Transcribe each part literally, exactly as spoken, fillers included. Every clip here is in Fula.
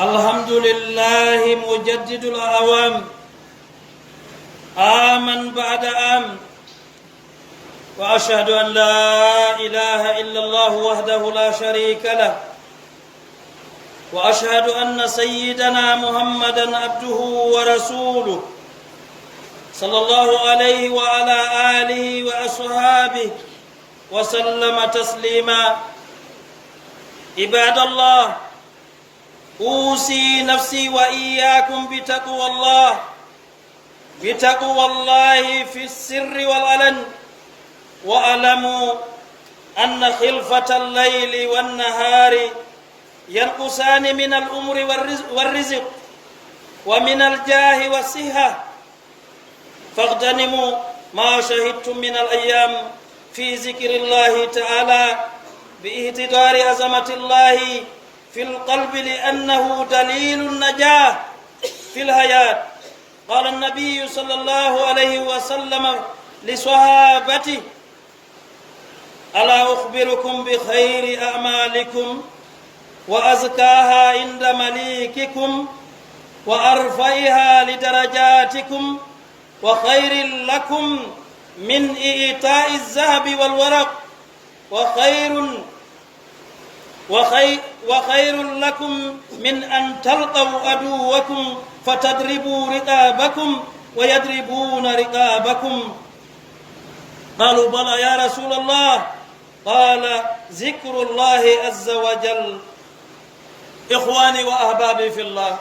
الحمد لله مجدد الأعوام، عاما بعد عام، وأشهد أن لا إله إلا الله وحده لا شريك له، وأشهد أن سيدنا محمدا عبده ورسوله، صلى الله عليه وعلى آله وأصحابه وسلم تسليما. عباد الله، أوصي نفسي وإياكم بتقوى الله، بتقوى الله في السر والعلن، واعلموا أن خلفة الليل والنهار ينقصان من العمر والرزق، والرزق، ومن الجاه والصحة، فاغتنموا ما شهدتم من الأيام في ذكر الله تعالى باحتضار عظمة الله في القلب، لأنه دليل النجاة في الحياة. قال النبي صلى الله عليه وسلم لصحابته: ألا أخبركم بخير أعمالكم وأزكاها عند مليككم وأرفعها لدرجاتكم وخير لكم من إعطاء الذهب والورق وخير وخير، وخير لكم من أن تلقوا عدوكم فتضربوا رقابكم ويضربون رقابكم. قالوا: بلى يا رسول الله. قال: ذكر الله عز وجل. إخواني وأحبابي في الله.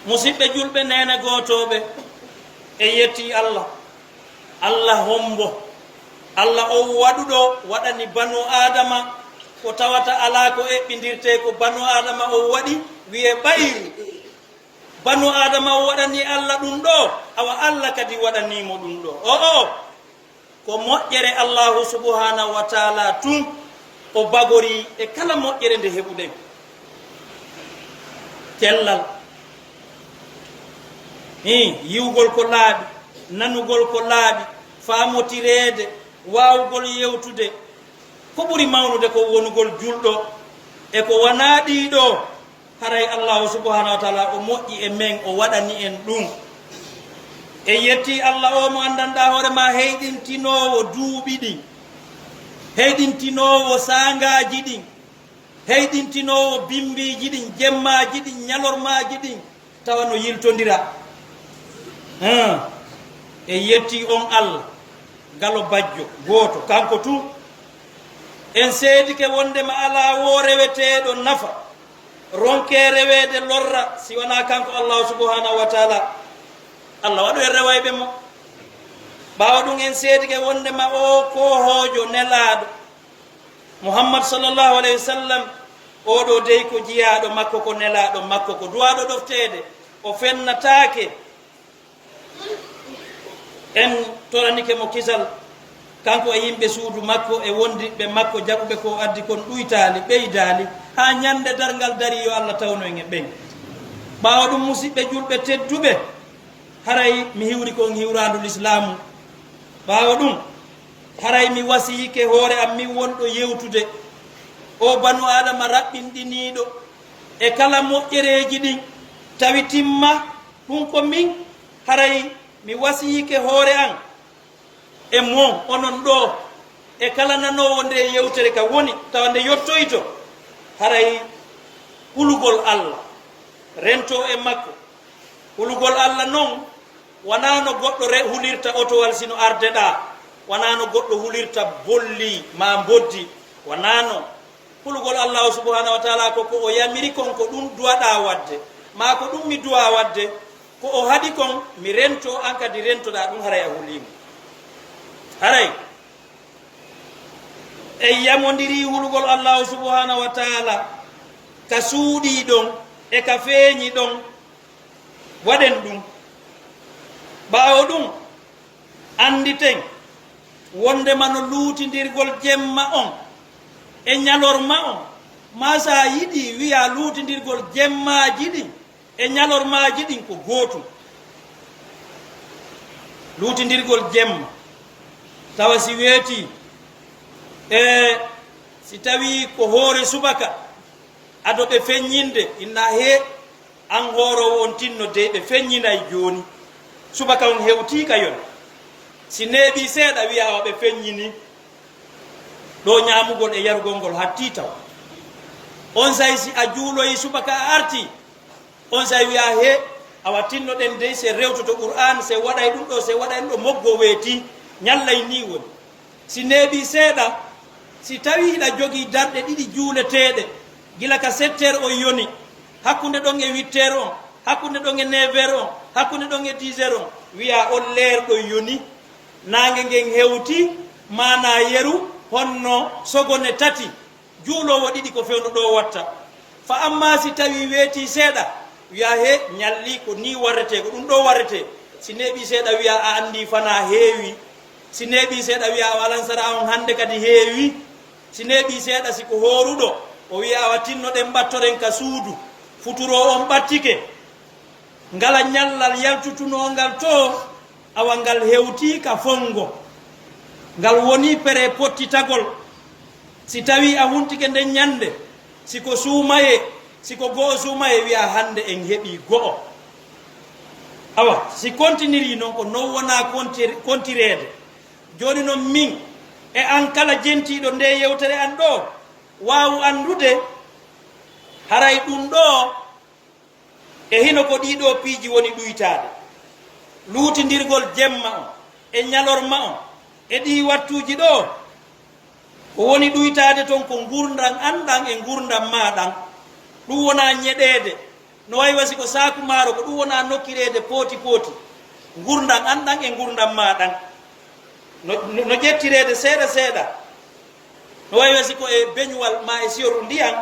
Musidɓe julɓe, neene gootooɓe, en yetti Allah. Allah hombo? Allah on waɗuɗo waɗani banu Aadama ko tawata alaa ko eɓɓindirtee ko banu Aadama on waɗi, wi'ee ɓayru. Banu Aadama on waɗani Allah ɗum ɗo, awa Allah kadi waɗanii mo ɗum ɗo. O'o, ko moƴƴere Allahu subhanahu wa taala tun o bagori e kala moƴƴere nde heɓuɗen. Cellal, hi, yi'ugol ko laaɓi, nanugol ko laaɓi, faamotireede, waawugol yewtude. Ko ɓuri mawnude ko wonugol julɗo e ko wanaa ɗii ɗoo. Haray Allahu subhanahu wa taala o moƴƴi e men, o waɗani en ɗum. En yetti Allah o mo anndanɗaa hoore maa, heyɗintinoowo duuɓi ɗin, heyɗintinoowo saangaaji ɗin, heyɗintinoowo bimmbiiji ɗin, jemmaaji ɗin, ñalormaaji ɗin, tawa no yiltondira. Hum. En yetti on Allah, galo bajjo, gooto, kanko tun. En seedike wonndema alaa woo reweteeɗo nafa, ronkee reweede lorra, si wanaa kanko Allahu subhanahu wa taala. Allah waɗu en rewayɓe mo. Ɓaawo ɗum, en seedike wonndema oo koohoojo nelaaɗo, Muhammad sallallahu alayhi wa sallam, oo ɗoo dey ko jiyaaɗo makko, ko nelaaɗo makko, ko duwaaɗo ɗofteede, o fennataake. En toranike mo kisal, kanko e yimɓe suudu makko e wondiɓɓe makko jaɓuɓe ko o addi kon ɗuytaali, ɓeydaali, haa ñande darngal darii, yo Allah tawnu en e ɓen. Ɓaawo ɗum, musiɓɓe julɓe tedduɓe, haray mi hiwri kon hiwraandu lislaamu. Ɓaawo ɗum, haray mi wasiyike hoore am min wonɗo yewtude, o banu Aadama raɓɓinɗiniiɗo e kala moƴƴereeji ɗin, tawi timma ɗum ko min, haray mi wasiyike hoore am e mon, onon ɗoo, e kala nanoowo ndee yewtere ka woni, tawa nde yottoyto, haray hulugol Allah, rentoo e makko. Hulugol Allah non, wanaa no goɗɗo re-, hulirta otowal si no ardeɗaa, wanaa no goɗɗo hulirta bolli maa mboddi, wanaa no. Hulugol Allahu subhanahu wa taala ko ko o yamiri kon, ko ɗum duwaɗaa waɗde, maa ko ɗum mi duwaa waɗde, ko o haɗi kon mi rentoo, an kadi rentoɗaa ɗum, haray a huliima. Haray en yamondirii hulugol Allahu subhanahu wa taala ka suuɗii ɗon e ka feeñi ɗon. Waɗen ɗum. Ɓaawo ɗum, annditen wonndema no luutindirgol jemma on e ñalorma on, maa so a yiɗii wiyaa luutindirgol jemmaaji ɗin e ñalormaaji ɗin ko gootum. Luutindirgol jemma, tawa si weetii, e si tawii ko hoore subaka, Ado ɓe feññinde, inna hee, an hooroowo on tinno dey ɓe feññinay jooni. Subaka on hewtii ka yone. Si neeɓii seeɗa, wiya awa ɓe feññini. Ɗoo ñaamugol e yarugol ngol hattii taw. Onsay si a juuloyi subaka a artii, onsay wiya hee, awa tinnoɗen dey se rewtoto Qur'aan, se waɗay ɗum ɗoo, se waɗay ɗum ɗoo, moggo weetii, ñallay nii woni. Si neeɓii seeɗa, si tawii hiɗa jogii darɗe ɗiɗi juuleteeɗe, gila ka sept heures on yoni, hakkunde ɗon e huit heures on, hakkunde ɗon e neuf heures on, hakkunde ɗon e dix heures on, wiya on leer ɗon yoni, naange ngen hewtii, maanaa yeru, honno sogone tati, juuloowo ɗiɗi ko fewndo ɗoo watta. Fa ammaa si tawii weetii seeɗa, wiya hee, ñallii ko nii warretee, ko ɗum ɗoo warretee. Si neeɓii seeɗa, wiya a anndii fanaa heewii. Si neeɓii seeɗa, wiya o alansara on hannde kadi heewii. Si neeɓii seeɗa, si ko hooruɗo, o wiya awa tinnoɗen ɓattoren ka suudu. Futuroo on ɓattike. Ngala ñallal yaltutunoo ngal too, awa ngal hewtii ka fonngo. Ngal wonii pere pottitagol. Si tawii a huntike nden ñannde, si ko suumayee, si ko go'o suumayee, wiya hannde en heɓii go'o. Awa, si kontinirii non ko non wonaa kontir-, kontireede. Jooni non min e an kala jentiiɗo ndee yewtere an ɗoo, waawu anndude haray ɗum ɗoo e hino ko ɗii ɗoo piiji woni ɗuytaade. Luutindirgol jemma on e ñalorma on e ɗii wattuuji ɗoo, ko woni ɗuytaade ton ko ngurndan an ɗan e ngurndan maa ɗan. Ɗum wonaa ñeɗeede, no wayi wa si ko saaku maaro, ko ɗum wonaa nokkireede pooti pooti. Ngurndan an ɗan e ngurndan maa ɗan. No, no, no ƴettireede seeɗa seeɗa. No wayi wa si ko e beñuwal maa e siyoru ndiyan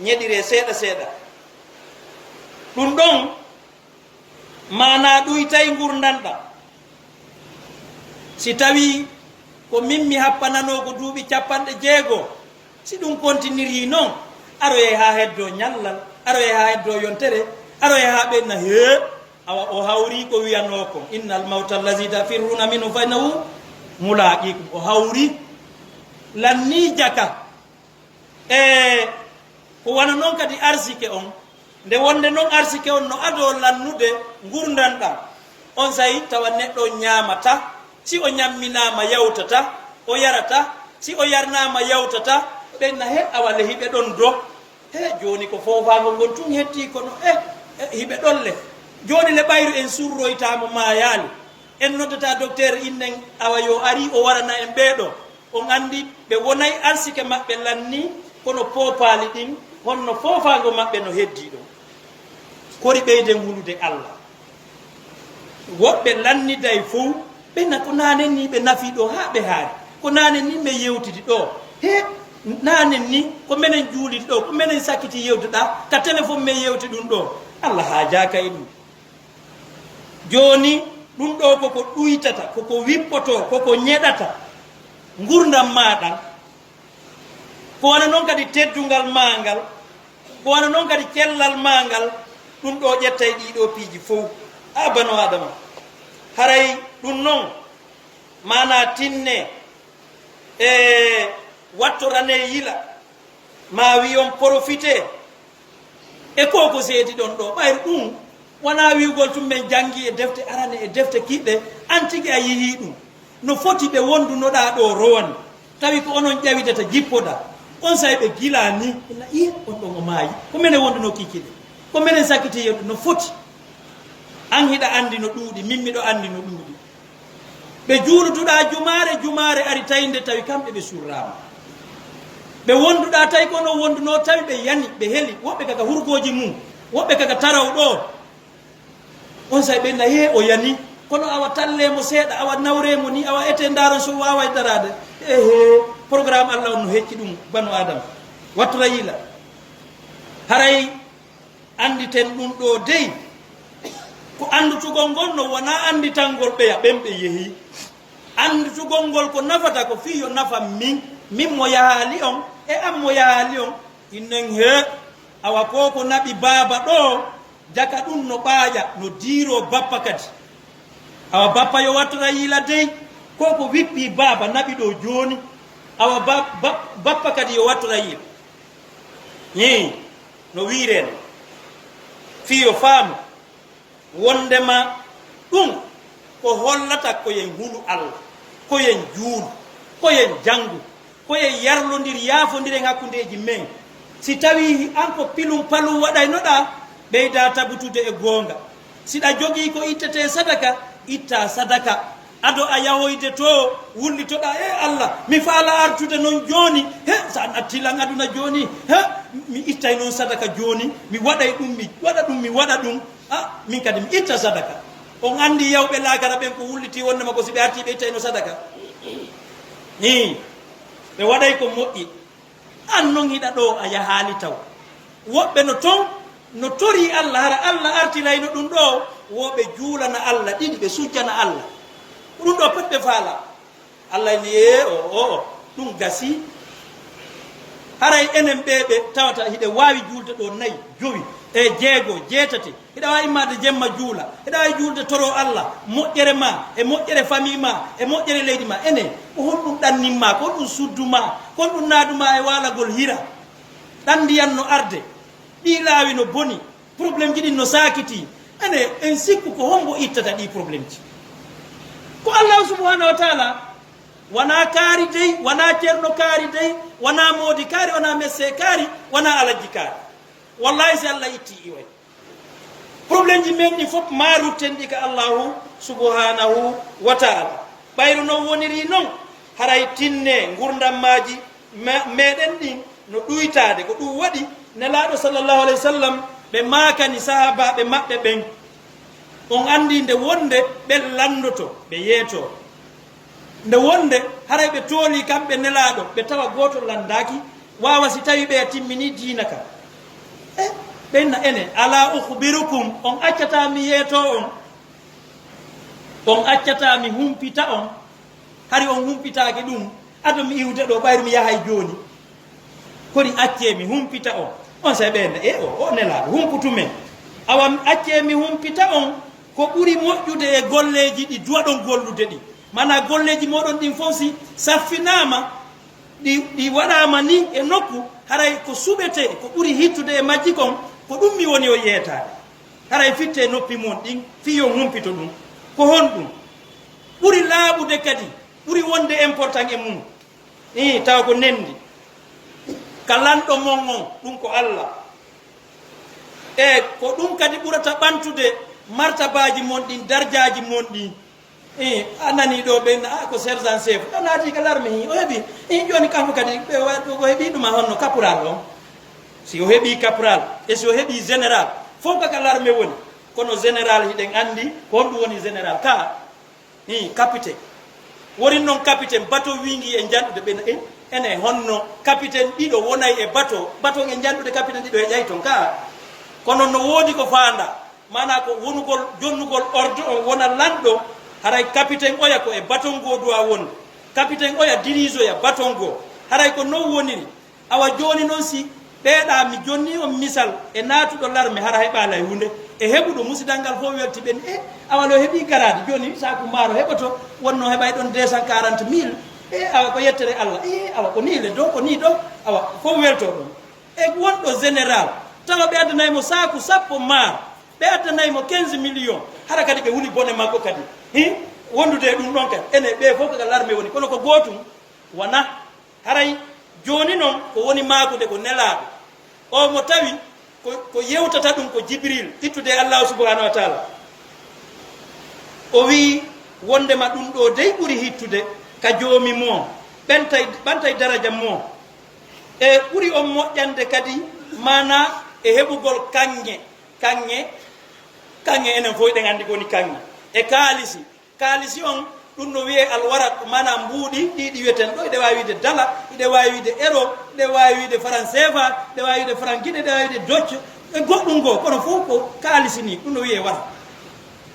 ñeɗiree seeɗa seeɗa. Ɗum ɗon maanaa ɗuytay ngurndan ɗan. Si tawii ko min mi happananoo ko duuɓi capanɗe jeego, si ɗum kontinirii non, aroyay haa heddoo ñallal, aroyay haa heddoo yontere, aroyay haa ɓenna hee, awa o hawrii ko wiyanoo kon, "Innal mawta allazi tafirruuna minhu fa innahu mulaaqiikum." O hawrii lannii jaka. E ko wano non kadi arsike on, nde wonde non arsike on no adoo lannude ngurndan ɗan, onsay tawa neɗɗo on ñaamata, si o ñamminaama yawtata, o yarata, si o yarnaama yawtata, ɓen na he awa le hiɓe ɗon do. He jooni ko foofaango ngon tun hettii kono, eh, eh, hiɓe ɗon le. Jooni le ɓayru en surroytaamo maayaali. En noddata dokteer innen awa yo ari o warana en ɓee ɗoo. On anndi ɓe wonay arsike maɓɓe lannii, kono poopaali ɗin, honno foofaango maɓɓe no heddii ɗon? Kori ɓeyden hulude Alla. Woɓɓe lanniday fow, ɓe na ko naanen nii ɓe nafii ɗoo haa ɓe haari. Ko naanen nii men yewtidi ɗoo. He, naanen nii ko menen juulidi ɗoo, ko menen sakkiti yewtuɗaa, ka telefon men yewti ɗum ɗoo. Alla haajaaka e ɗum. Jooni, ɗum ɗoo koko ɗuytata, koko wippotoo, koko ñeɗata ngurndan maa ɗan. Ko wano non kadi teddungal maa ngal, ko wano non kadi cellal maa ngal, ɗum ɗoo ƴettay ɗii ɗoo piiji fow. A bano Adama, haray ɗum non maanaa tinne e wattoranee yila, maa wiyon porofitee. E ko ko seedi ɗon ɗoo, ɓayri ɗum wonaa wi'ugol tun men janngi e defte arane e defte kiɗɗe, an tigi a yihii ɗum. No foti ɓe wondunoɗaa ɗoo rowani, tawi ko onon ƴawidata jippoɗaa. Onsay ɓe gilaa ni, ina iye, on ɗon o maayi. Ko menen wondunoo kikiɗe. Ko menen sakkiti yewde no foti. An hiɗa anndi no ɗuuɗi, min miɗo anndi no ɗuuɗi. Ɓe juulutuɗaa jumaare, jumaare ari tawi nde tawi kamɓe ɓe surraama. Ɓe wonduɗaa tawi ko no wondunoo tawi ɓe yani, ɓe heli, woɓɓe kaka hurgooji mum, woɓɓe kaka taraw ɗoo. Onsay ɓe na, "Hee, o yani, kono awa tallee mo seeɗa, awa nawree mo ni, awa etee ndaaron so waaway daraade." Ehe, programme Alla on no hecci ɗum, banu Adama. Wattu ra yiila. Haray annditen ɗum ɗoo dey, ko anndutugol ngol no wonaa annditangol ɓeya ɓen ɓe yehi. Anndutugol ngol ko nafata ko fii yo nafa min, min mo yahaali on, e an mo yahaali on, innen hee, awa ko ko naɓi baaba ɗoo, jaka ɗum no ɓaaƴa, no diiroo bappa kadi. Awa bappa yo wattora yiila dey, ko ko wippii baaba naɓi ɗoo jooni, awa ba-, ba-, bappa kadi yo wattora yiila. Hii. No wiiree no, fii yo faamu wonndema ɗum ko hollata ko yen hulu Alla, ko yen juulu, ko yen janngu, ko yen yarlondir, yaafondiren hakkundeeji men. Si tawii an ko pilum palum waɗaynoɗaa, ɓeydaa tabutude e goonga. Si ɗa jogii ko ittetee sadaka, ittaa sadaka. Ado a yahoyde to, wullitoɗaa, "E Alla, mi faala artude non jooni. He, sa natti lan aduna jooni, he, mi ittay non sadaka jooni, mi waɗay ɗum, mi waɗa ɗum, mi waɗa ɗum. A, min kadi mi itta sadaka." On anndi yawɓe laakara ɓen ko wullitii wonnde ma ko si ɓe artii ɓe ittayno sadaka. Ii, ɓe waɗay ko moƴƴi. An non hiɗa ɗoo a yahaali taw. Woɓɓe no ton, no torii Alla, hara Alla artirayno ɗum ɗoo, wo ɓe juulana Alla ɗiɗi, ɓe sujjana Alla. Ko ɗum ɗoo pati ɓe faala. Alla ni, "Ee, o, o, o, ɗum gasii." Haray enen ɓee ɓe tawata hiɗen waawi juulde ɗoo nayi, jowi, e jeego, jeetati. Hiɗa waawi immaade jemma juula. Hiɗa waawi juulde toroo Alla, moƴƴere maa, e moƴƴere famii maa, e moƴƴere leydi maa. Enen, ko honɗum ɗannin maa, ko honɗum suddu maa, ko honɗum naadu maa e waalagol hira? Ɗan ndiyan no arde, ɗii laawi no boni, problèmeji ɗin no saakitii. Enen, en sikku ko hombo ittata ɗii problèmeji? Ko Allahu subhanahu wa taala. Wanaa kaari dey, wanaa ceerno kaari dey, wanaa moodi kaari, wanaa messe kaari, wanaa alajji kaari. Wallahi, si Alla ittii iway. Problèmeji men ɗi fof maa rutten ɗi ka Allahu subhanahu wa taala. Ɓayru non woniri non, haray tinne ngurndam maaji me-, meɗen ɗin no ɗuytaade. Ko ɗum waɗi Nelaaɗo sallallahu alayhi wa sallam ɓe maakani sahaabaaɓe maɓɓe ɓen. On anndi nde wonde ɓen lanndoto, ɓe yeeto. Nde wonde haray ɓe toolii kamɓe Nelaaɗo, ɓe tawa gooto lanndaaki, waawa si tawii ɓe a timminii diina ka. E, ɓen na enen, "Alaa ukhbirukum, on accataa mi yeetoo on? On accataa mi humpita on? Hari on humpitaaki ɗum, ado mi iwde ɗoo, ɓayru mi yahay jooni." Koni accee mi humpita on? On sey ɓe na, "E o, o Nelaaɗo, humputu men." Awa accee mi humpita on ko ɓuri moƴƴude e golleeji ɗi duwaɗon gollude ɗi. Maanaa golleeji mooɗon ɗin fof si saffinaama, ɗi, ɗi waɗaama ni e nokku, haray ko suɓetee, ko ɓuri hittude e majji kon, ko ɗum mi woni o yeetaade. Haray fitte noppi mon ɗin, fii yo humpito ɗum. Ko honɗum? Ɓuri laaɓude kadi, ɓuri wonde important e mum. Ii, tawa ko nendi. Ka lanɗo mon on, ɗum ko Alla. E ko ɗum kadi ɓurata ɓantude martabaaji mon ɗin, darjaaji mon ɗin. Ii, a nanii ɗoo ɓe na, a ko sergent chef. A naati ka l'armée, hii, o heɓi. Ii, jooni kanko kadi, ɓe wa-, o heɓi ɗum a honno, caporal on. Si o heɓi caporal, e si o heɓi général, fof ka ka l'armée woni. Kono général hiɗen anndi, ko honɗum woni général? Ka Hii, capitaine. Worin non capitaine, bateau wiingi e njanɗude ɓe, en, ene honno capitaine ɗiɗo wonay e bateau, bateau e njanɗude capitaine ɗiɗo heƴay ton ka. Kono no woodi ko faanda, maanaa ko wonugol, jonnugol ordre on wona lanɗo, haray capitaine oya ko e bateau ngo duwa wonde. Capitaine oya dirigeoya bateau ngo. Haray ko non woniri. Awa jooni noon, si ɓeeɗa, mi jonni on misal e naatuɗo l'armée, hara heɓaali hay huunde. E heɓuɗo musidal ngal fof welti ɓen, e awa no heɓi garaadi, jooni saaku maaro heɓoto, wonno heɓay ɗon deux cent quarante mille. E awa ko yettere Allah, e awa ko nii le ɗo, ko nii ɗo, awa fof welto ɗon. E wonɗo général, tawa ɓe addanay mo saaku sappo maaro, ɓe addanay mo quinze millions, hara kadi ɓe huli bone makko kadi. Hi, wondude e ɗum ɗon kadi, ene ɓe fof ko ka l'armée woni, kono ko gootum wona. Haray jooni non ko woni maakude ko nelaaɗo o mo tawi ko, ko yewtata ɗum ko Jibril, ittude e Allahu subhanahu wa taala. O wi'i wondema ɗum ɗo dey ɓuri hittude ka joomi mo, ɓentay, ɓantay daraja mo. E ɓuri on moƴƴande kadi maana e heɓugol kaŋŋe, kaŋŋe, kaŋŋe enen fof eɗen anndi ko woni kaŋŋe. E kaalisi, Kaalisi on, ɗum no wiyee alwarak, maanaam mbuuɗi ɗi, ɗi wiyeten ɗo, hiɗe waawi wiide dala, hiɗe waawi wiide euro, hiɗe waawi wiide franc C F A, hiɗe waawi wiide franc Guinée, hiɗe waawi wiide doc, e goɗɗum goo, kono fof ko kaalisi ni, ɗum no wiyee warak.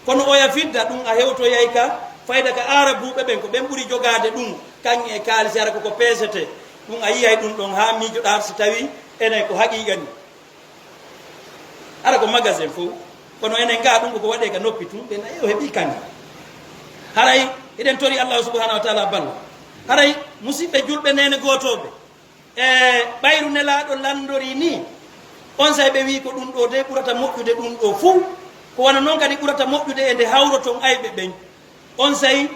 Kono oya fidda, ɗum a hewtoyay ka fayda ka aarabuuɓe ɓen, ko ɓen ɓuri jogaade ɗum, kaŋŋe e kaalisi, hara ko ko peesetee. Ɗum a yiyay ɗum ɗon haa miijoɗaa si tawii enen ko haqiiqa ni. Hara ko magasin fof, kono enen ngaa ɗum ko waɗee ka noppi tun, ɓe nayi o heɓi kaŋŋe. Haray eɗen tori Allahu subhanahu wa taala balla. Haray musidɓe julɓe, neene gootooɓe, e ɓayru Nelaaɗo lanndori ni, Onsay ɓe wi'i ko ɗun ɗoo de ɓurata moƴƴude ɗun ɗoo fow. Ko wano non kadi ɓurata moƴƴude e nde hawroton ayɓe ɓen. Onsay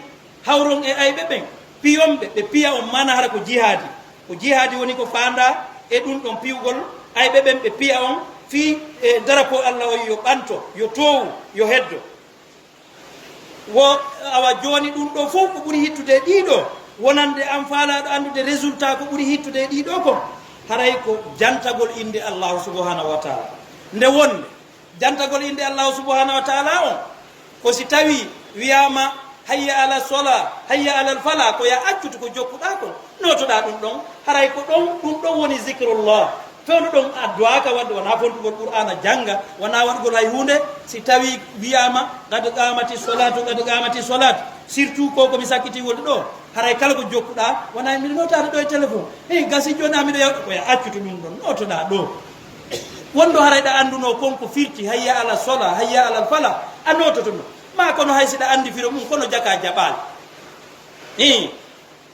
hawron e ayɓe ɓen, piyon ɓe, ɓe piya on, maanaa hara ko jihaadi. Ko jihaadi woni ko faandaa e ɗun ɗon piyugol ayɓe ɓen, ɓe piya on fii e darapoo Alla on yo ɓanto, yo toowu, yo heddo. Wo, awa jooni ɗun ɗoo fow ko ɓuri hittude e ɗii ɗoo, wonande an faalaaɗo anndude résultat ko ɓuri hittude e ɗii ɗoo kon, haray ko jantagol innde Allaahu subhaanahu wa taala. Nde wonde jantagol innde Allaahu subhaanahu wa taala on, ko si tawii wiyaama, "Hayya ala sola, hayya alal fala," ko yaa accutu ko jokkuɗaa kon, nootoɗaa ɗun ɗon. Haray ko ɗon, ɗun ɗon woni zikrullah. Fewndo ɗon adduwaaka waɗde, wonaa fontugol Qur'aana jannga, wonaa waɗugol hay huunde. Si tawii wiyaama, "Qad qaamati solaatu, qad qaamati solaatu," surtout ko, ko mi sakkitii wolde ɗoo, haray kala ko jokkuɗaa, wonaa miɗo nootaade ɗoo e téléphone. Hey, gasi jooni a miɗo yawta, ko yaa accutu ɗun ɗon, nootoɗaa ɗoo. Wonde haray ɗa anndunoo kon ko firti, "Hayya ala sola, hayya alal fala," a noototo ɗun. Maa kono hay si ɗa anndi firo mun, kono jaka jaɓaali. Hii,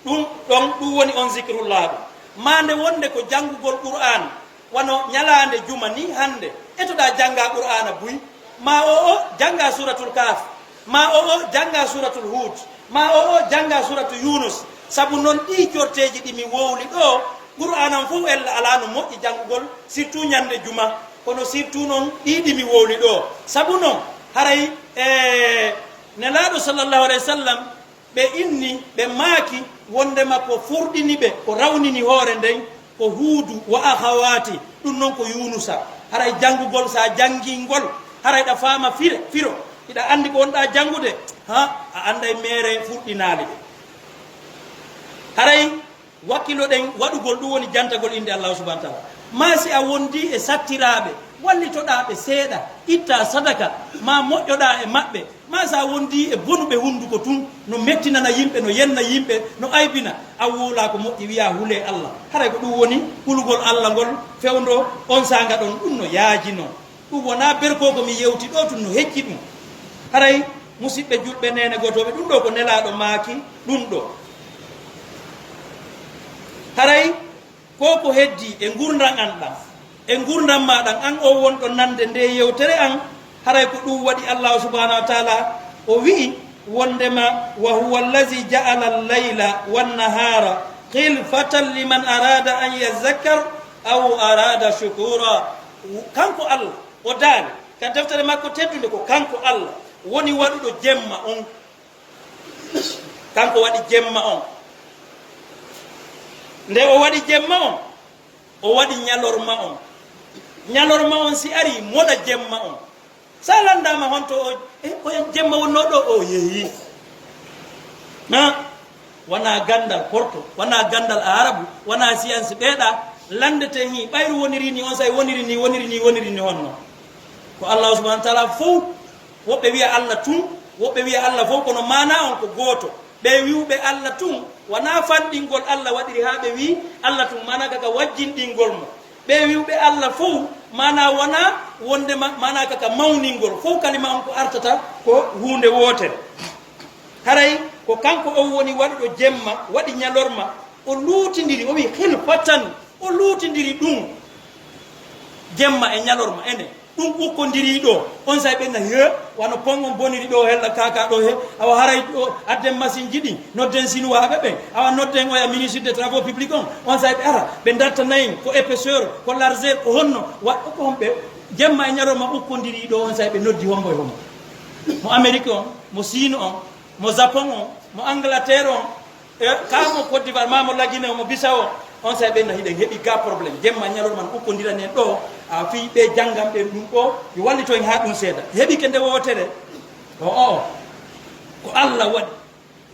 ɗun ɗon, ɗun woni on zikrullaahi ɗun. Maa nde wonde ko janngugol Qur'aana, wano ɲalaande juma nii hannde, etoɗaa janngaa Qur'aana buy, maa o o janngaa Suuratul Kahf, maa o o janngaa Suuratul Huud, maa o o janngaa Suuratu Yuunus. Sabu non ɗii corteeji ɗi mi wowli ɗoo, Qur'aana on fow ella alaa no moƴƴi janngugol, surtout ɲande juma, kono surtout non ɗii ɗi mi wowli ɗoo. Sabu non, haray, e, Nelaaɗo sallallahu alayhi wa sallam, ɓe inni, ɓe maaki wondema ko furɗini ɓe, ko rawnini hoore nden, ko Huudu wa akhawaati, ɗun non ko Yuunusa. Haray janngugol, si a janngii ngol, haray ɗa faama fire, firo, hiɗa anndi ko wonɗaa janngude, ha, a annday meere furɗinaali ɓe. Haray wakkiloɗen waɗugol, ɗun woni jantagol innde Allaahu subhaanahu wa taala. Maa si a wondii e sattiraaɓe, wallitoɗaa ɓe seeɗa, ittaa sadaka, maa moƴƴoɗaa e maɓɓe, maa si a wondii e bonuɓe hunduko tun, no mettinana yimɓe, no yenna yimɓe, no aybina, a wowlaa ko moƴƴi, wi'aa hulee Alla. Haray ko ɗun woni hulugol Alla ngol fewndo on saanga ɗon, ɗun no yaaji non. Ɗun wonaa berkoo ko mi yewti ɗoo tun, no hecci ɗun. Haray, musiɓɓe julɓe, neene gootooɓe, ɗun ɗoo ko Nelaaɗo maaki ɗun ɗoo. Haray ko ko heddii e ngurndan an ɗan, e ngurndan maa ɗan, an on wonɗo nande ndee yewtere an, haray ko ɗun waɗi Allaahu subhaanahu wa taala o wi'i wondema, "Wa huwa allazi ja'ala al-layla wan-nahaara khilfatan liman araada an yazakkar aw araada shukura." Kanko Alla, o daali ka deftere makko teddunde, ko kanko Alla woni waɗuɗo jemma on. Kanko waɗi jemma on. Nde o waɗi jemma on, o waɗi ɲalorma on. Ɲalorma on si arii, moɗa jemma on. Sa lanndaama honto o, e, ko jemma wonnoo ɗoo, o yehi. Ha? Wonaa ganndal porto, wonaa ganndal aarabu, wonaa siyansi ɓeeɗa lanndete hi, ɓayru woniri ni, onsay woniri ni, woniri ni, woniri ni honno? Ko Allaahu subhaanahu wa taala fow. Woɓɓe wi'a Alla tun, woɓɓe wi'a Alla fow, kono maanaa on ko gooto. Ɓee wi'uɓe Alla tun, wonaa fanɗingol Alla waɗiri haa ɓe wi'i Alla tun, maanaa ka ka wajjinɗingol mo. Ɓee wi'uɓe Alla fow, maanaa wonaa wonde ma-, maanaa ka ka mawningol. Fow kalima on ko artata ko huunde wootere. Haray ko kanko on woni waɗuɗo jemma, waɗi ɲalorma, o luutindiri, o wi'i, "Khilfatan." O luutindiri ɗun, jemma e ɲalorma ene, ɗun ukkondirii ɗoo. Onsay ɓe na, "He, wano pon on boniri ɗoo, hella kaakaa ɗoo he, awa haray ɗoo adden masinji ɗin, nodden sinuwaaɓe ɓen, awa nodden oya ministre des travaux publics on, onsay ɓe ara, ɓe ndattana en ko épaisseur, ko largeur, ko honno, wa-, ko homɓe, jemma e ɲalorma ukkondirii ɗoo, onsay ɓe noddi hombo e hombo. Mo Amérique on, mo Chine on, mo Japon on, mo Angleterre on, e, kaa mo Côte d'Ivoire, maa mo La Guinée, mo Bissau, onsay ɓen na hiɗen heɓi ga problème. Jemma ɲalorma no ukkondirani en ɗoo, a fii ɓe janngan ɓen ɗun ɗoo, yo wallito en haa ɗun seeda. Heɓi ke nde wootere, o, o, ko Alla waɗi.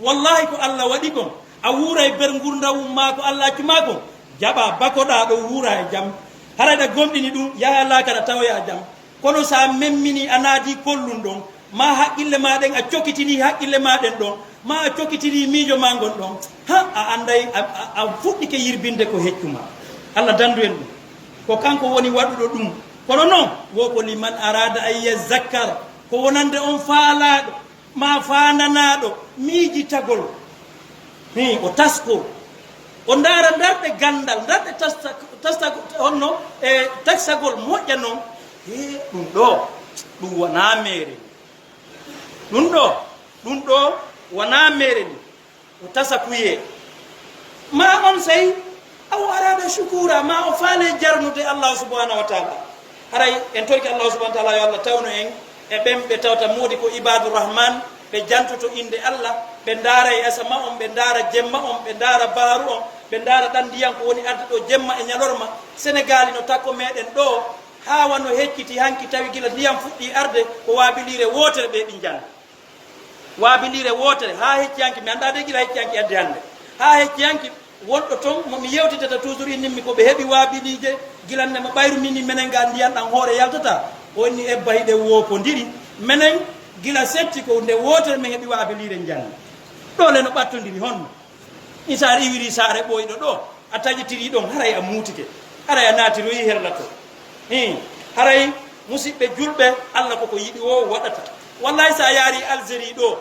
Wallahi ko Alla waɗi kon. A wuuray ber ngurndan maa ko Alla accu maa kon. Jaɓaa, bakoɗaa ɗoo, wuuraa e jam. Haray ɗa gomɗini ɗun, yahaa laakara tawoyaa jam. Kono si a memminii, a naadii kollun ɗon, maa haqqille maa ɗen, a cokitirii haqqille maa ɗen ɗon, maa a cokitirii miijo maa ngon ɗon, ha, a annday, a, a, a fuɗɗike yirbinde ko heccu maa. Alla dandu en ɗun. Ko kanko woni waɗuɗo ɗun. Kono non, wo ko liman araada an yazakkar, ko wonande on faalaaɗo, maa faandanaaɗo miijitagol. Hii, o taskoo. O ndaara ndarɗe ganndal, ndarɗe tasta, tasta, honno e taksagol moƴƴa noon. He ɗum ɗo, ɗum wonaa meere ni. Ɗum ɗo, ɗum ɗo wonaa meere ni. O tasa kuyee. Ma on sey, aw araada shukura, ma o faale jarnude Allah subhanahu wa ta'ala. Haray en torki Allah subhanahu wa ta'ala yo Allah tawnu en e ɓen ɓe tawta moodi ko Ibadur Rahman, ɓe jantoto innde Allah, ɓe ndaara e asama on, ɓe ndaara jemma on, ɓe ndaara baharu on, ɓe ndaara ɗan ndiyan ko woni arde ɗo jemma e ñalorma. Senegaali no takko meɗen ɗo, haa wano hecciti hanki tawi gila ndiyan fuɗɗi arde ko waabiliire wootere ɓe ɓinjan. Waabiliire wootere, haa hecci hanki, mi anndaa de gila hecci hanki addi hannde. Haa hecci hanki, wonɗo ton, mo mi yewtitata toujours, innimmi ko ɓe heɓi waabiliije, gila nde mo ɓayru mini menen ngaa ndiyan ɗan hoore yaltata. O inni ebba hiɗen woopondiri. Menen gila setti ko nde wootere men heɓi waabiliire njanni. Ɗoo le no ɓattondiri honno? Isaare iwiri saare ɓooyɗo ɗo, a taƴitiri ɗon, haray a muutike, haray a naatiroyi herlato. Hii, haray musiɓɓe julɓe, Allah koko yiɗi o waɗata. Wallahi, so a yaari Algérie ɗo,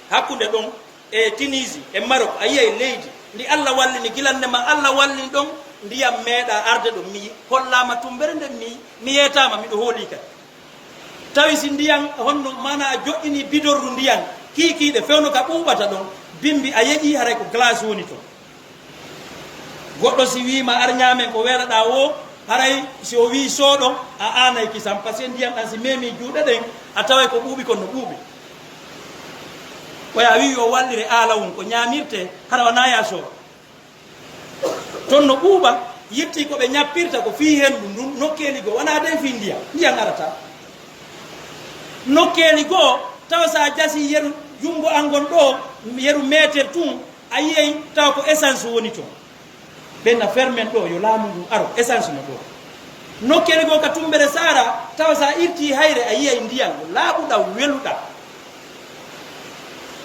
hakkunde ɗon e Tunisie e Maroc, a yiyay leydi ndi Allah wallini gilannde ma, Allah wallini ɗon ndiyam meeɗa arde ɗo. Mi hollaama tumbere nden, mi, mi yeetaama, miɗo hoolii kadi. Tawi si ndiyan honno, maanaa a joƴƴini bidorru ndiyan kiikiiɗe fewno ka ɓuuɓata ɗon, bimbi a yeƴii, haray ko glace woni ton. Goɗɗo si wiima ar ñaamen ko weeraɗaa woo, haray si o wii sooɗo, a aanay kisan, parce que ndiyan ɗan si meemii juuɗe ɗen, a taway ko ɓuuɓi kon no ɓuuɓi. Ko ya wii yo wallire aalawun ko ñaamirtee, hara wanaa ya sooɗo. Ton no ɓuuɓa, yettii ko ɓe ñappirta ko fii henndu ndun, nokkeeli goo, wanaa dey fii ndiyan, ndiyan arataa. Nokkeeli goo, tawa so a jasii yeru junngo an ngon ɗoo, yeru meeter tun, a yi'ay tawa ko essence woni ton. Ɓen na fermen ɗoo, yo laamu ngun aro, essence no ɗoo. Nokkeeli goo ka Tumbere Saara, tawa so a irtii hayre, a yi'ay ndiyan laaɓuɗan, weluɗan.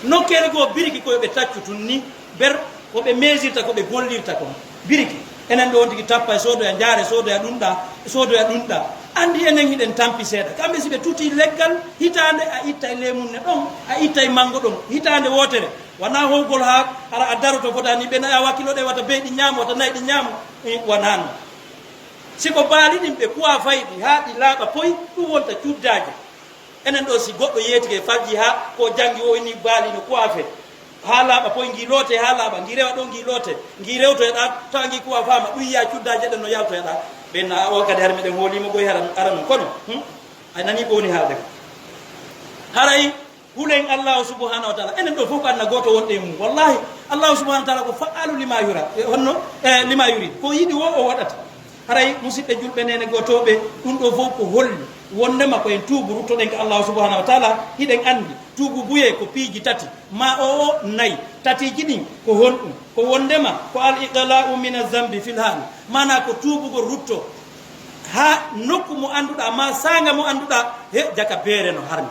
Nokkeeli goo biriki ko yo ɓe taccu tun ni, ber ko ɓe mesirta, ko ɓe gollirta kon. Biriki, enen ɗoo on tigi tappa e soodoya njaare, soodoya ɗun ɗaa, soodoya ɗun ɗaa. Anndi enen hiɗen tampi seeɗa. Kamɓe si ɓe tutii leggal, hitaande a ittay leemunne ɗon, a ittay manngo ɗon, hitaande wootere. Wanaa howgol haa hara a daroto fota ni, ɓe nayaa wakkilo ɗe wata beyɗi ñaamo, wata nayɗi ñaamo, eh, wanaa non. Si ko baali ɗin ɓe kuwaa fayɗi haa ɗi laaɓa poy, ɗun wonta cuddaaje. Enen ɗoo, si goɗɗo yeetike falji haa ko janngi o inni baali no kuwaafe, haa laaɓa poy, ngi loote haa laaɓa, ngi rewa ɗoo, ngi loote, ngi rewtoya ɗaa, tawa ngi kuwaafaama, ɗun yi'aa cuddaaje ɗen no yaltoya ɗaa. Ɓen na o kadi har miɗen hooliimo goy hara, hara non kono, hmm? A nanii ko woni haalde ko. Haray hulen Allahu subhanahu wa ta'ala. Enen ɗoo fof ko aduna gooto wonɗen e mum. Wallahi, Allahu subhanahu wa ta'ala ko fa'alu lima yura. E honno? E lima yurid. Ko yiɗi woo o waɗata. Haray musiɓɓe julɓe, neene gootooɓe, ɗun ɗoo fof ko holli wonndema ko en tuubu, ruttoɗen ka Allahu subhanahu wa ta'ala. Hiɗen anndi tuubu buyee ko piiji tati, maa o o nay. Tatiiji ɗin ko honɗun? Ko wonndema ko al iqla'u min az-zambi fil hali. Maanaa ko tuubugol rutto haa nokku mo annduɗaa, maa saanga mo annduɗaa, he jaka beere no harmi.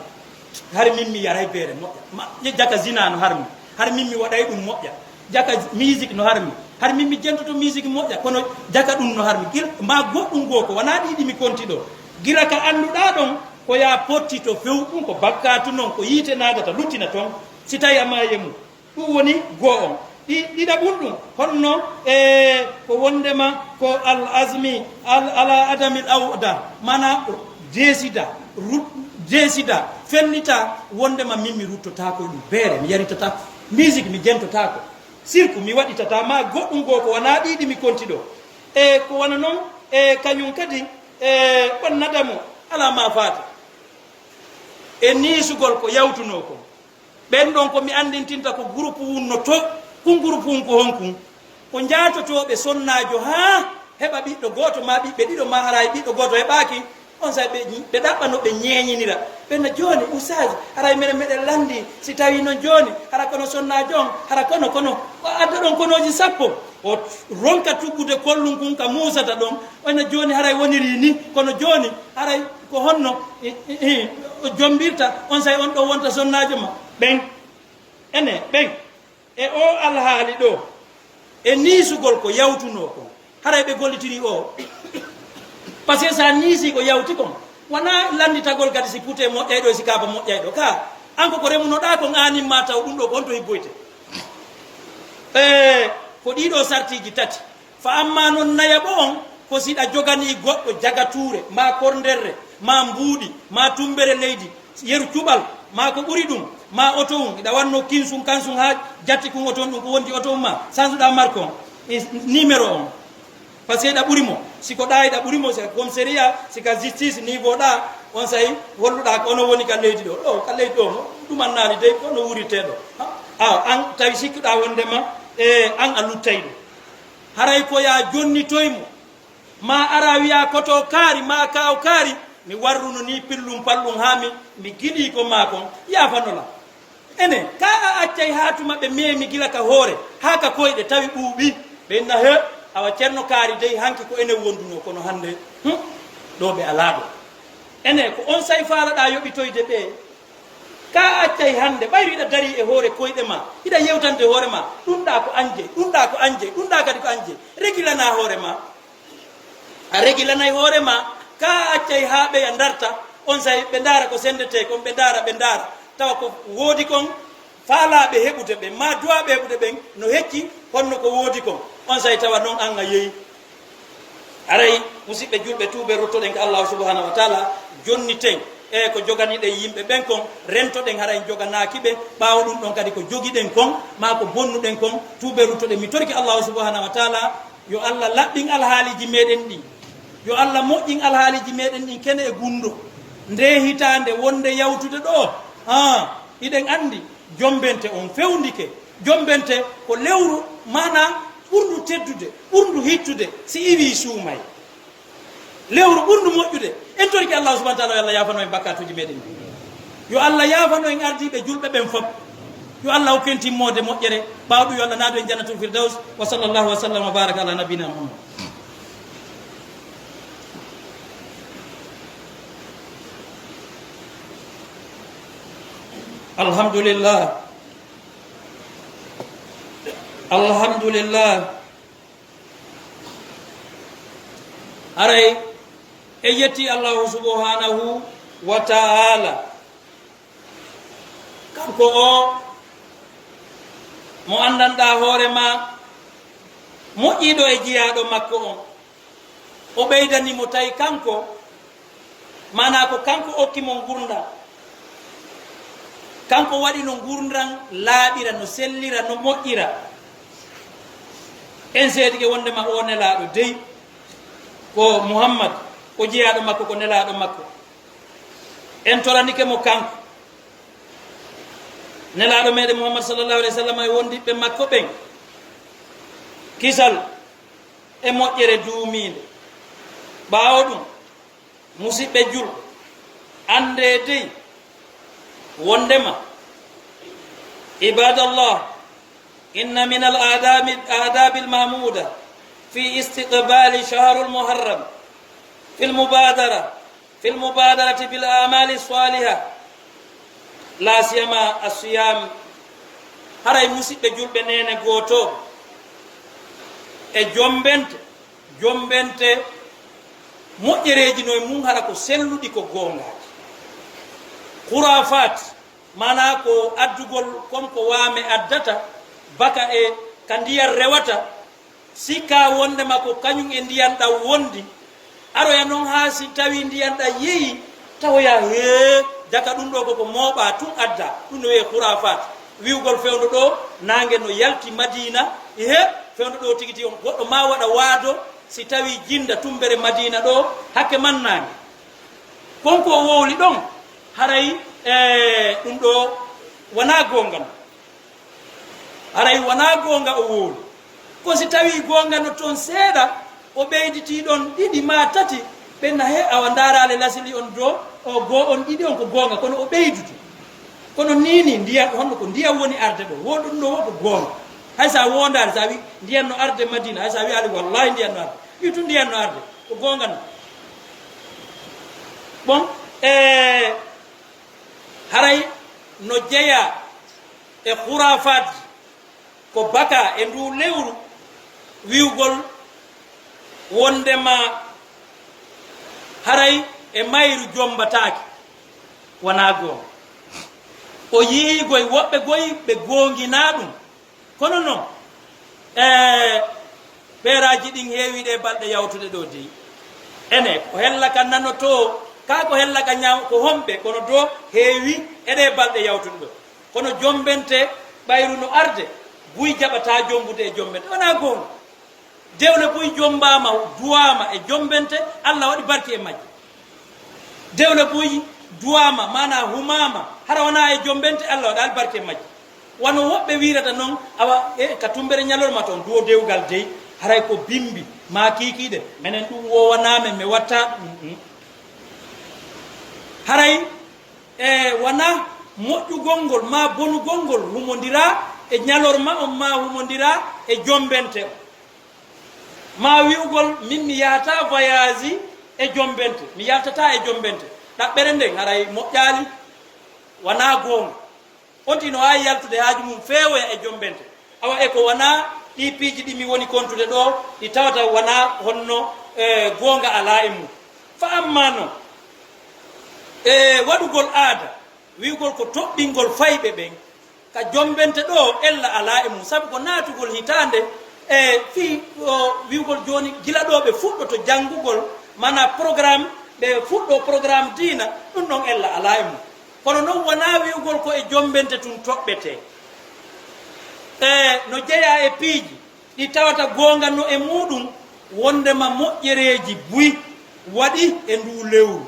Hari min mi yaray beere moƴƴa. Ma, ye jaka zina no harmi. Hari min mi waɗay ɗun moƴƴa. Jaka musique no harmi. Hari min mi jentoto musique moƴƴa. Kono jaka ɗun no harmi. Gila, ma goɗɗun goo ko wanaa ɗiɗi mi konti ɗoo. Gila ka annduɗaa ɗon, ko yaa pottito few ɗun ko bakkaatu non, ko yiite naadata luttina ton. Si tawi a maayi e mun. Ɗun woni goo on. Ɗi, ɗiɗaɓun ɗun, honno e ko wonndema ko al azmi, al, ala adamil awda, maanaa deesida, ru-, deesida, fellita, wonndema min mi ruttotaako e ɗun. Beere, mi yaritataa. Musique, mi jentotaako. Cirque, mi waɗitataa, maa goɗɗun goo ko wanaa ɗiɗi mi konti ɗoo. E ko wano non, e kañun kadi, e wan nadamu, alaa maa faata. E niisugol ko yawtunoo kon. Ɓen ɗon ko mi anndintinta ko groupe wun no to, kun groupe wun ko honkun? Ko jaatotooɓe sonnaajo haa heɓa ɓiɗɗo gooto maa ɓiɓɓe ɗiɗo maa haray ɓiɗɗo gooto heɓaaki, onsay ɓe, ɓe ɗaɓɓa no ɓe ñeeñinira. Ɓen no jooni, Oustaz, haray menen meɗen lanndii, si tawii non jooni, hara kono sonnaajo on, hara kono, kono, o adda ɗon konooji sappo, o ronka tuggude kollun kun ka muusata ɗon, o no jooni haray wonirii ni, kono jooni haray ko honno, i, i, i, o jommbirta, onsay on ɗon wonta sonnaajo ma. Ɓen, ene, ɓen, e oo alhaali ɗoo, e niisugol ko yawtunoo kon, haray ɓe gollitirii oo. Parce que si a niisii ko yawti kon, wanaa lannditagol kadi si putee moƴƴay ɗoo, si kaaba moƴƴay ɗoo. Kaa, an ko ko remunoɗaa kon aanin maa taw ɗun ɗoo ko honto higgoytee. E, Ko ɗiɗo sartiiji tati. Fa amma non nayaɓo on, ko si ɗa joganii goɗɗo jagatuure, maa kornderre, maa mbuuɗi, maa tummbere leydi, yeru cuɓal, maa ko ɓuri ɗum, maa oto un, iɗa wanno kinsun kansun haa jatti kun oto on, ɗum ko wondi oto un maa, sansuɗaa marque on, e numéro on. Parce que iɗa ɓuri mo. Si ko ɗa iɗa ɓuri mo, si ka commissariat, si ka justice niveau ɗa, on say holluɗaa ko ono woni ka leydi ɗo. Ɗo, ka leydi ɗo, mo ɗumannaali dey, ko no wurirtee ɗo. Ha? Aw, an tawi sikkuɗaa wondema, e, an a luttay ɗo. Haray ko yaa jonnitoy mo. Ma ara wiya koto kaari, ma kaaw kaari, mi warruno ni pillum pallum haa mi, mi giɗii ko maa kon. Yaafanola. Enen, ka a accay haa tuma ɓe meemi gila ka hoore, haa ka koyɗe, tawi ɓuuɓi. Ɓe inna, he, awa Ceerno Kaari dey, hanki ko enen wondunoo, kono hannde, hum, ɗo ɓe alaa ɗo. Enen, ko on say faalaɗaa yoɓitoyde ɓe. Ka a accay hannde, ɓayru iɗa darii e hoore koyɗe ma, iɗa yewtande hoore ma, ɗum ɗa ko an jey, ɗum ɗa ko an jey, ɗum ɗa kadi ko an jey. Regilanaa hoore ma. A regilanay hoore ma, ka a accay haa ɓeya ndarta, on say ɓe ndaara ko senndetee kon, ɓe ndaara, ɓe ndaara, tawa ko woodi kon faalaaɓe heɓude ɓen, maa duwaaɓe heɓude ɓen no hecci honno ko woodi kon, on say tawa non an a yehi. Aray, musiɓɓe julɓe, tuuɓe ruttoɗen ka Allahu subhanahu wa taala, jonniten e ko joganiɗen yimɓe ɓen kon, rentoɗen hara en joganaaki ɓe, ɓaawo ɗum ɗon kadi ko jogiɗen kon, maa ko bonnuɗen kon, tuuɓe ruttoɗen. Mi torike Allahu subhanahu wa taala, yo Allah laɓɓin alhaaliiji meɗen ɗin. Yo Allah moƴƴin alhaaliiji meɗen ɗin kene e gunndo. Nde hitaande wonde yawtude ɗo, haa, hiɗen anndi, jombente on fewndike. Jombente ko lewru, maanaa ɓurndu teddude, ɓurndu hittude, si iwii suumay. Lewru ɓurndu moƴƴude, en torike Allahu subhanahu wa taala, yo Allah yaafano en bakkaatuuji meɗen ɗin. Yo Allah yaafano en ardiiɓe julɓe ɓen fop. Yo Allah hokku en timmoode moƴƴere. Ɓaawo ɗum, yo Allah naadu en Jannatul Firdaus. Wa sallallahu wa sallam wa baraka ala nabina Muhammad. Alhamdulillah. Alhamdulillah. Haray en yetti Allahu subhanahu wa ta'ala. Kanko o mo anndanɗaa hoore ma, moƴƴiiɗo e jiyaaɗo makko on, o ɓeydani mo tawi kanko, maanaa ko kanko okki mo ngurndan. Kanko waɗi no ngurndan laaɓira, no sellira, no moƴƴira. En seedike wondema o nelaaɗo dey ko Muhammad, ko jiyaaɗo makko, ko nelaaɗo makko. En toranike mo kanko. Nelaaɗo meɗen Muhammad sallallahu alaihi wasallam e wondiɓɓe makko ɓen kisal e moƴƴere duumiinde. Ɓaawo ɗum, musiɓɓe julɓe, anndee dey wondema, ibadallah, inna min al adabi, adabi al mahmuda fi istiqbali shahrul muharram fil mubadara fil mubadarati bil amali saliha, la siyama asiyam. Haray musiɓɓe julɓe, neene gooto, e jombente, jombente moƴƴereeji no e mum hara ko selluɗi, ko goongaaji. Khurafat, maanaa ko addugol kon ko waame addata, baka e ka ndiyan rewata, sikka wondema ko kañum e ndiyan ɗan wondi, aroya non haa si tawi ndiyan ɗan yehi, tawoya hee, jaka ɗum ɗo koko mooɓaa tun adda, ɗum no wi'ee khurafat. Wi'ugol fewndo ɗo naange no yalti Madiina, he, fewndo ɗo tigi tigi on, goɗɗo maa waɗa waado si tawi jinda tumbere Madiina ɗo, hakke man naange. Kon ko o wowli ɗon, haray, e, ɗum ɗo wanaa goonga non. Haray wanaa goonga o wowli. Ko si tawii goonga no toon seeɗa, o ɓeyditii ɗon ɗiɗi maa tati, ɓen na he awa ndaaraale lasili on do, o goo on ɗiɗi on ko goonga, kono o ɓeydutu. Kono nii nii, ndiyan, honno ko ndiyan woni arde ɗo? Wo ɗum ɗo wo ko goonga. Hay so a woondaali, so a wi ndiyan no arde Madina, hay so a wiyaali, "Wallaahi, ndiyan no arde." Wi tun ndiyan no arde. Ko goonga non. Bon, e, haray no jeyaa e khurafat ko baka e ndu lewru wi'ugol wondema haray e mayru jombataake. Wanaa goonga. O yi'ii goy woɓɓe goy ɓe goonginaa ɗum. Kono non, E ɓeeraaji ɗin heewi ɗee balɗe yawtuɗe ɗoo dey. Ene, ko hella ka nanotoo, kaa ko hella ka ñaaw, ko homɓe, kono doo heewi e ɗee balɗe yawtuɗe ɗoo. Kono jombente ɓayru no arde, buy jaɓataa jombude e jombente. Wonaa goonga. Dewle buy jombaama, duwaama e jombente, Alla waɗi barke e majje. Dewle buy duwaama, maanaa humaama, hara wonaa e jombente, Alla waɗaali barke e majje. Wano woɓɓe wiirata non, awa, e, ka tumbere ñalorma ton, duwo dewgal dey, haray ko bimbi, maa kiikiiɗe, menen ɗum wowanaa men, mi watta, mm, mm. Haray, e, wonaa moƴƴugol ngol, maa bonugol ngol, humondiraa e ñalorma on, maa humondiraa e jombente on. Maa wi'ugol, min mi yahataa voyage e jombente, mi yaltataa e jombente. Ɗaɓɓere nden haray moƴƴaali, wanaa goonga. On tigi no waawi yaltude haaju mum feewoya e jombente. Awa e ko wanaa ɗii piiji ɗi mi woni kontude ɗoo, ɗi tawata wanaa honno, e, goonga alaa e mum. Fa ammaa non, e, waɗugol aada, wi'ugol ko toɓɓingol fayɓe ɓen, ka jombente ɗoo ella alaa e mum, sabu ko naatugol hitaande e fii o wi'ugol jooni gila ɗoo ɓe fuɗɗoto janngugol, maanaa programme, ɓe fuɗɗoo programme diina, ɗum ɗon ella alaa e mum. Kono non wonaa wi'ugol ko e jombente tun toɓɓetee. E no jeyaa e piiji ɗi tawata goonga no e muuɗum, wonndema moƴƴereeji buy waɗi e nduu lewru.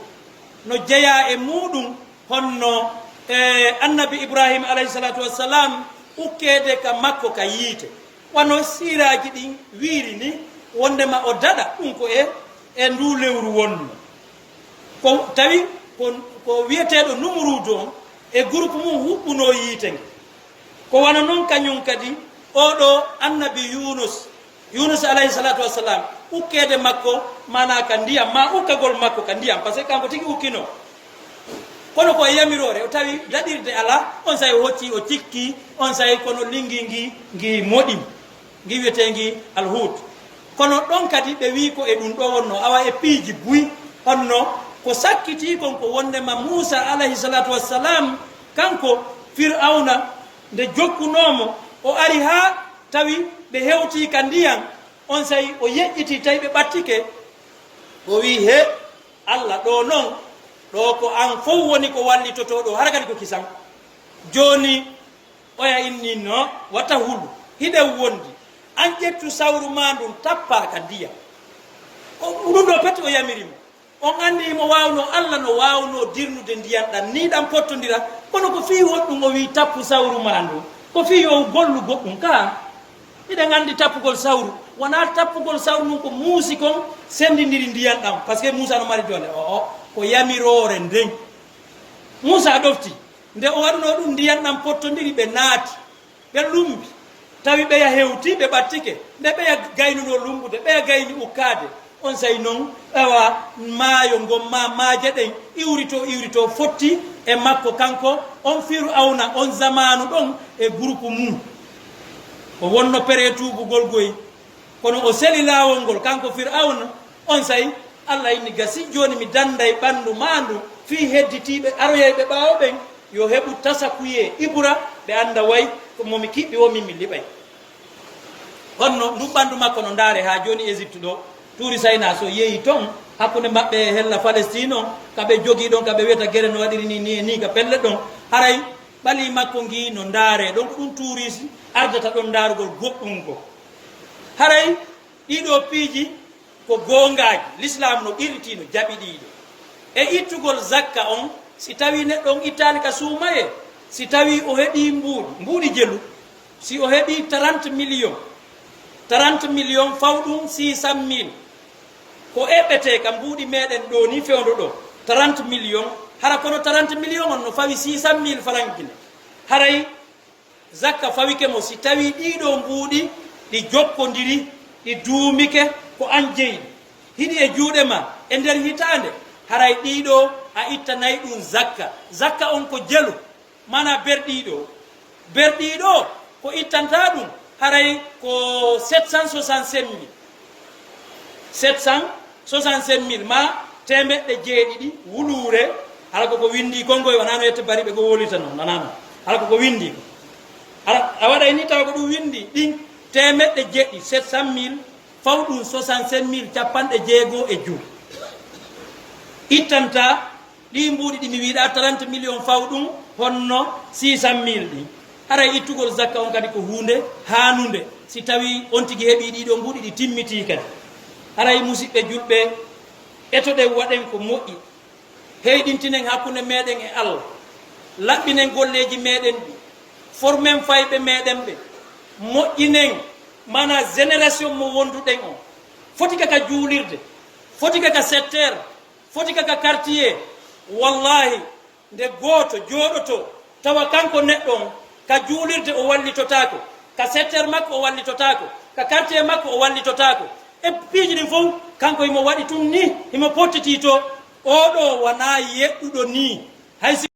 No jeyaa e muuɗum honno, e, Annabi Ibrahima, alayhi salaatu wassalam, ukkeede ka makko ka yiite. Wano siiraaji ɗin wiiri ni, wonndema o daɗa, ɗum ko e, e nduu lewru wonnoo. Ko tawi ko, ko wi'eteeɗo Numuruudu on e groupe mum huɓɓunoo yiite nge. Ko wano non kañum kadi, oo ɗoo Annabi Yuunus, Yuunus alayhi salaatu wassalam, ukkeede makko, maanaa ka ndiyam, maa ukkagol makko ka ndiyam, parce que kanko tigi ukkinoo. Kono ko e yamiroore, o tawi daɗirde alaa, onsay o hocci, o cikki, onsay kono lingi ngi, ngi moɗi, ngi wi'etee ngi alhuut. Kono ɗon kadi ɓe wi'i ko e ɗum ɗoo wonnoo, awa e piiji buy, honno ko sakkitii kon ko wonndema Muusaa alayhi salaatu wassalam, kanko Fir'awna, nde jokkunoo mo, o ari haa tawi ɓe hewtii ka ndiyan, onsay o yeƴƴitii, tawi ɓe ɓattike. O wi'i, "He, Alla, ɗoo non, ɗoo ko an fow woni ko wallitotoo ɗoo, hara kadi ko kisan. Jooni, oya inni no, wata hulu, hiɗen wondi. An ƴettu sawru maa ndun, tappaa ka ndiyan." O, ɗum ɗoo peti o yamiri mo. On anndi himo waawnoo, Alla no waawnoo dirnude ndiyan ɗan, nii ɗan pottondira. Kono ko fii honɗum o wi'i, "Tappu sawru maa ndun"? Ko fii yo gollu goɗɗum kaa. Hiɗen anndi tappugol sawru. Wonaa tappugol sawru ndun ko muusi kon, senndindiri ndiyan ɗan. Parce que Muusaa no mari doole. O'o, ko yamiroore nden. Muusaa ɗofti. Nde o waɗunoo ɗum, ndiyan ɗan pottondiri, ɓe naati. Ɓe lumbi, tawi ɓeya hewtii, ɓe ɓattike. Nde ɓeya gaynunoo lumbude, ɓeya gayni ukkaade. Onsay non, awa, maayo ngon, maa maaje ɗen, iwritoo, iwritoo, fotti e makko, kanko on Fir'awna, on zamaanu ɗon e groupe mum. O wonno prêt tuubugol koy. Kono o seli laawol ngol, kanko Fir'awna, onsay Alla inni, "Gasi jooni mi danday ɓandu maa ndu fii hedditiiɓe aroyayɓe ɓaawo ɓen, yo heɓu tasakuyee ibra, ɓe annda way ko mo mi kiɓɓi o min mi liɓay." Honno ndun ɓandu makko no ndaaree haa jooni Égypte ɗoo, Tuuri Saynaa, so yehi ton, hakkunde maɓɓe e hella Palestine on, ka ɓe jogii ɗon, ka ɓe wi'ata gere no waɗiri nii, nii e nii, ka pelle ɗon, haray ɓalii makko ngii no ndaaree ɗon, ko ɗun tuuriisi ardata ɗon ndaarugol goɗɗun goo. Haray ɗii ɗoo piiji ko goongaaji, Lislaam no qirritii, no jaɓi ɗii ɗoo. E ittugol zakka on, si tawii neɗɗo on ittaali ka suumayee, si tawii o heɓii mbuuɗi, mbuuɗi jelu, si o heɓii trente millions, trente millions faw ɗum six cent mille, ko eɓɓetee ka mbuuɗi meɗen ɗoo nii fewndo ɗoo, trente millions, hara kono trente millions on no fawi six cent mille francs Guinée. Haray zakka fawike mo si tawii ɗii ɗoo mbuuɗi ɗi jokkondiri, ɗi duumike, ko an jeyi ɗi. Hiɗi e juuɗe maa e nder hitaande, haray ɗii ɗoo a ittanay ɗum zakka. Zakka on ko jelu, maanaa ber ɗii ɗoo. Ber ɗii ɗoo ko ittantaa ɗum, haray ko sept cent soixante-sept mille. Sept cent soixante-sept mille maa teemeɗɗe jeeɗiɗi wuluure, hala ko ko winndii kon koy, wonaa no yette bariiɓe ko wowlirta non, wonaa non. Hala ko ko winndii ko. Hala a waɗay nii tawa ko ɗum winndii, ɗin Teemeɗɗe jeɗɗi, sept cent mille, faw ɗum soixante-sept mille, capanɗe jeego e joy. Ittanta ɗi mbuuɗi ɗi mi wiɗa, trente millions, faw ɗum honno six cent mille ɗi. Haray ittugol zakka on kadi ko huunde haanunde, si tawi on tigi heɓi ɗiɗo mbuuɗi ɗi timmitii kadi. Haray, musiɓɓe julɓe, etoɗen, waɗen ko moƴƴi. Heyɗintinen hakkunde meɗen e Allah. Laɓɓinen golleeji meɗen ɗi. Formen fayɓe meɗen ɓe. Moƴƴinen, mana, génération mo wonduɗen on. Foti ka ka juulirde. Foti ka ka secteur. Foti ka ka quartier. Wallahi, nde gooto jooɗoto, tawa kanko neɗɗo on, ka juulirde o wallitotaako, ka secteur makko o wallitotaako, ka quartier makko o wallitotaako. E piiji ɗin fow, kanko himo waɗi tun ni, himo pottitii to. Oɗo wanaa yeɗɗuɗo ni. Hay si